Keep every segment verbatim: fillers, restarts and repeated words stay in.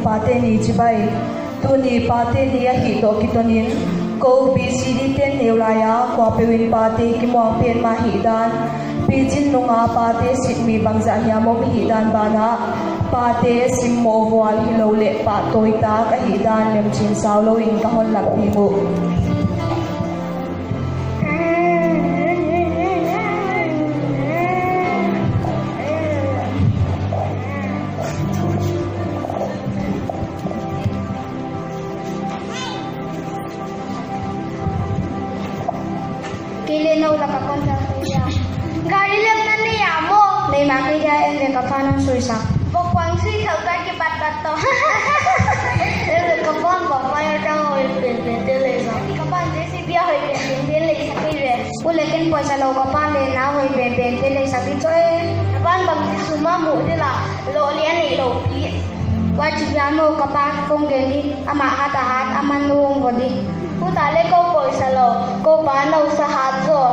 Pate ni chibai. Tuni Pate ni ahih toh kiton in, kou P C D ten neu lai a kuapeuh in pate kimuang pen mah hih dan, pichin nung a pate sitmi bangzah hiam om hih dan banah, pate simmoh vual hilou leh pahtawi tak ahih dan lemchin sau lou in ka hon lam ding uh. Kei leng nou lak a kon tang kei a. Gari lem na nei a maw? Nei mah kei dia, en leh ka pa'n hon suisak. Bawk kuang sui khauh ka kipat pat toh. En leh ka pa'n bawk pai a tang hoih penpen te lei sak. Ka pa'n J C B a hoih penpen te lei sak kei ve. Pu leh ken poisa lou ka pa'n leng na hoih penpen te lei sak di choi. Ka pa'n bangchi sum a muh di la, loh leh a neih lou pi. Huai chi hiam maw ka pa kong gen di, amah hat a hat, aman nu hong vo di. Huta leh kou poisa lou, kou pa nou sa hat zaw.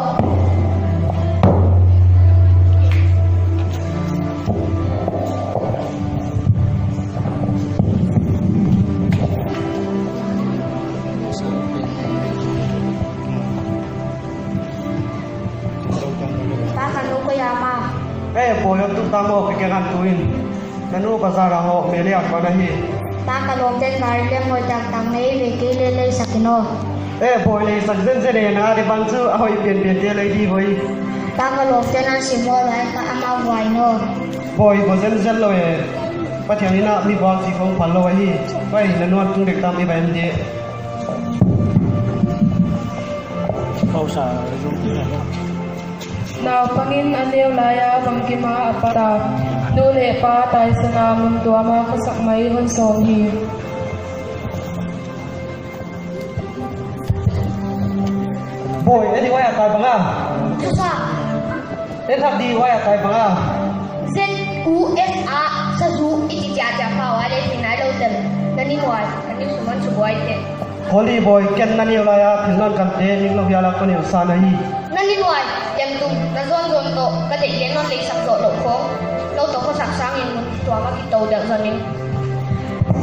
Pa, ka nu koi a om a? Eh, bawi, hon tuk ta maw, pi ke kan tu in. Na nu bazar a hoh mel a kon ahi. Pa, ka lawmte'n gari lem hoih taktak nei ve, kei leng lei sak in aw. Eh, bawi, lei sak zenzen e, na di bang chu a hoih penpen te lei di voi. Pa, ka lawmte'n an simmoh lai ka ama vuai in aw. Bawi, bawl zenzen lou e. Pathian in a mi buang chi khong phal lou ahi. Pai, na nu hon tung dek tam i va en di. Naupang in a neu lai a bangkim a a pat a, nu leh pa taisan a mun tuam a khuasak mai hon sawm hi. Bawi, e di huai a tai bang a? Zusa. E khat di huai a tai bang a? Z U S A, sa zu i chi chia chia pau a leh si nai lou tem. Na ni mual, na ni suman su buai te. Holy bawi, ken na neu lai a thil non kan te ning lou hial a kon neu sa na hi. Na ni nuai, lemtum, na zon zon toh, ka deih leh non lei sak zoh lou khong. Nou toh khuasak sang in mun tuam a kitou deuh zon in.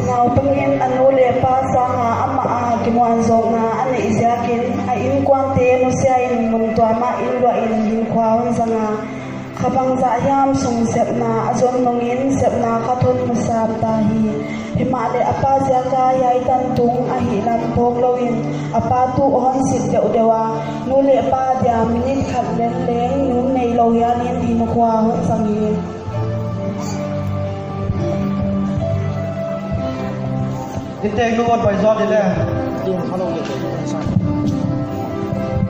Naupang in a nu leh pa sang a amah a kimuanzawkna a neih ziak in, a innkuante nusia in mun tuam a inn luah in hinkhua hon zang a. Kha bangzah hiam sum sepna a zon nung in sepna khat hon mu sam ta hi. Himahleh a pa ziak a hiai tan tung ahih lam phawk lou in, a pa tuh hon sit deuhdeuh a, nu leh pa dia minute khat leng leng nung nei lou hial in hinkhua hon zang hi. Inn teng nu hon pai zaw di leh. Tung halo leh pai zaw sa.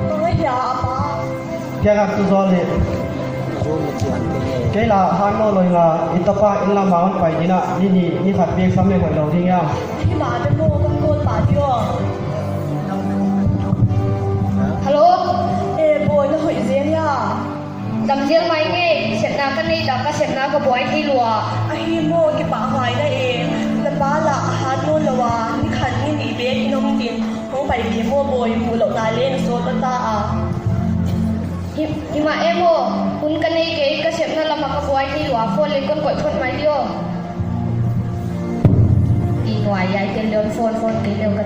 Tung hia a pa. Kia ngak tu zaw leh. Kei la han lo loi nga, i tapa inn lam a hon pai ding a, ni ni, ni khat bek sam leh hoih lou ding a. Hi ma te mo kan kol pa di aw. Hello? Eh, bawi na hoih zen hia. Dam zel mai nge, sepna ka nei ta, ka sepna ka buai thei lua. Ahi maw, kipah ngai na e. Na pa la a hat nawn lou a, ni khat ni nih bek in om din. Hong pai ve maw bawi, muh louh na leng sawt ta a. Hi, hi mah e maw, hun ka nei kei, ka sepna lam a ka buai thei lua, phone leng kon koih phot mai di aw. Ti nuai ai tel leh phone, phone kei leh ka.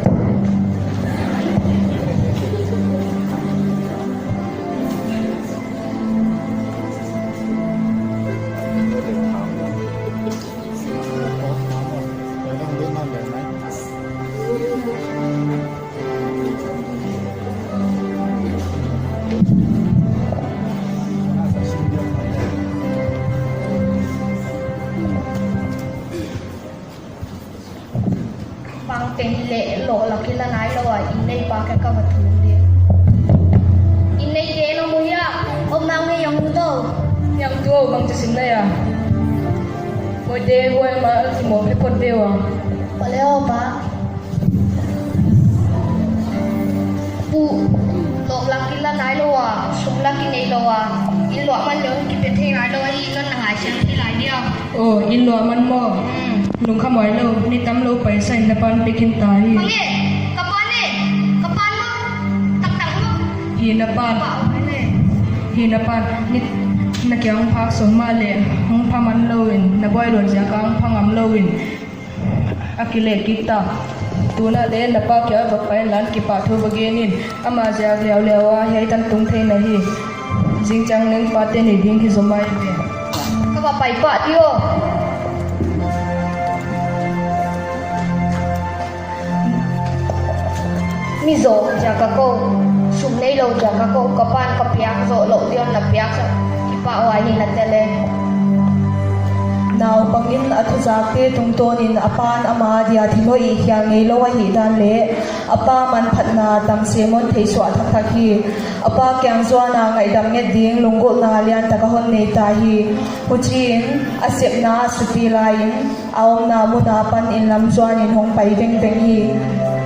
Bang teng leh loh lak i la nai lou a, inn neipa kha ka va thum di. Inn neite na mu hia, om nang ne yang mu tou. Yang tu bang tu sim na ya. Koi te koi ma ki mo phe kot de wa. Pale o pa. Pu, loh lak i la nai lou a, sum lak i nei lou a, inn luah man leh kipe thei ngai lou a, i chon na ngai siang thei lai dia. Oh, inn luah man maw. Hmm. Lungkham huai lou, ni tamlou paisa in na pa'n pe khin ta hi. Hang e, ka pa'n e, ka pa'n maw, taktak maw. Hi na pa'n. Pa, hang e. Hi na pa'n, ni, na kiang phak sawm mahleh, hong pha man lou in, na buai lou ziak a hong pha ngam lou in. A kileh kik ta. Tuna leng na pa kiang va pai inla kipahthu va gen in. Ama ziak liauliau a hiai tan tung thei na hi. Zingchiang leng pate ni ding hi zaw mai ve. Ka va pai pah di aw. Mi zawk ziak a kou, sum neilou ziak a kou, ka pa'n ka piak zoh louh di'n na piak sa, kipahhuai hi na tel e. Naupang in a thuzakte tungtawnin a pa'n ama dia thil hoih khial neilou ahihdan leh a pa manphatna tam sem hon theisuah thakthak hi. A pa kiang zuan a ngaihdam nget ding lunggulhna liantak a hon nei ta hi. Huchiin a sepna a supi laiin a omna mun apan inn lam zuanin hong pai vengveng hi.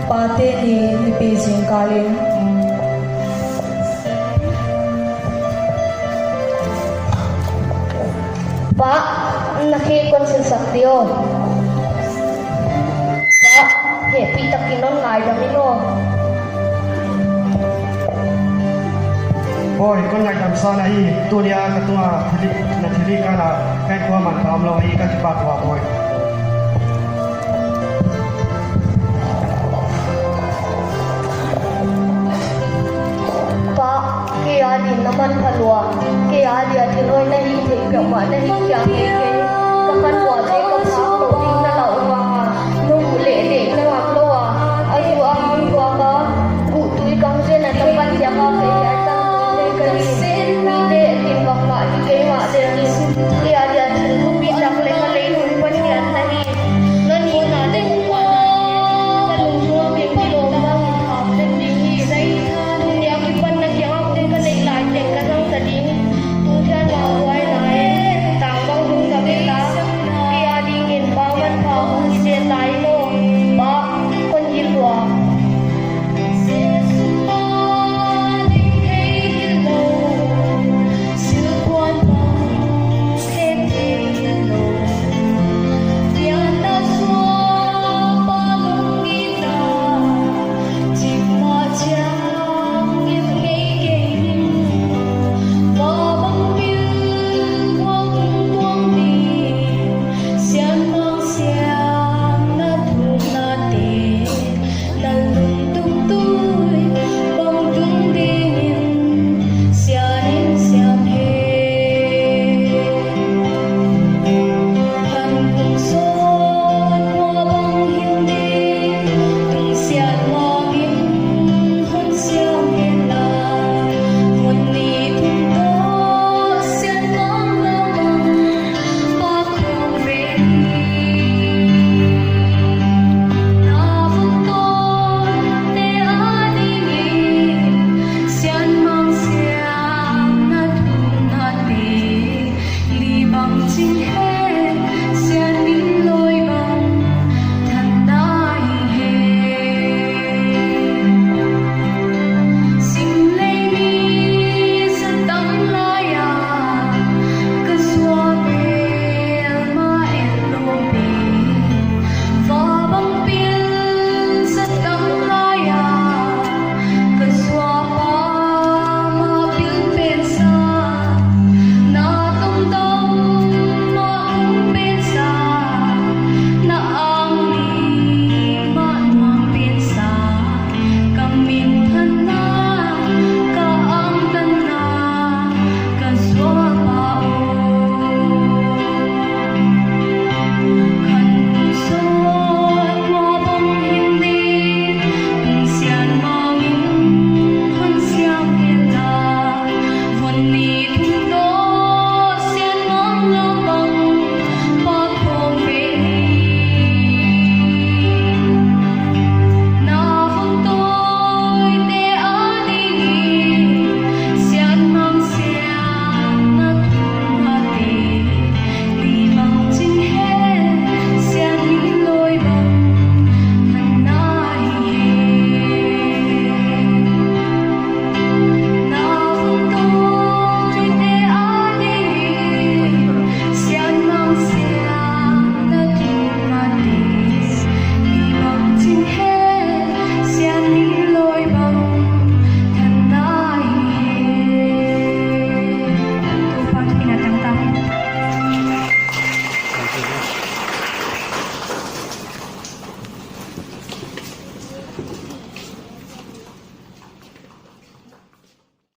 Pate ni nipi zingkal in. Pa, na khe kon silsak di aw. Pa, hehpihtakin hon ngaidam in aw. Bawi, kon ngaidam sa na hi, tuni a ka tunga thilhih, na thilhih kana, ka innkuan manpha omlou hi, ka kipak ua bawi.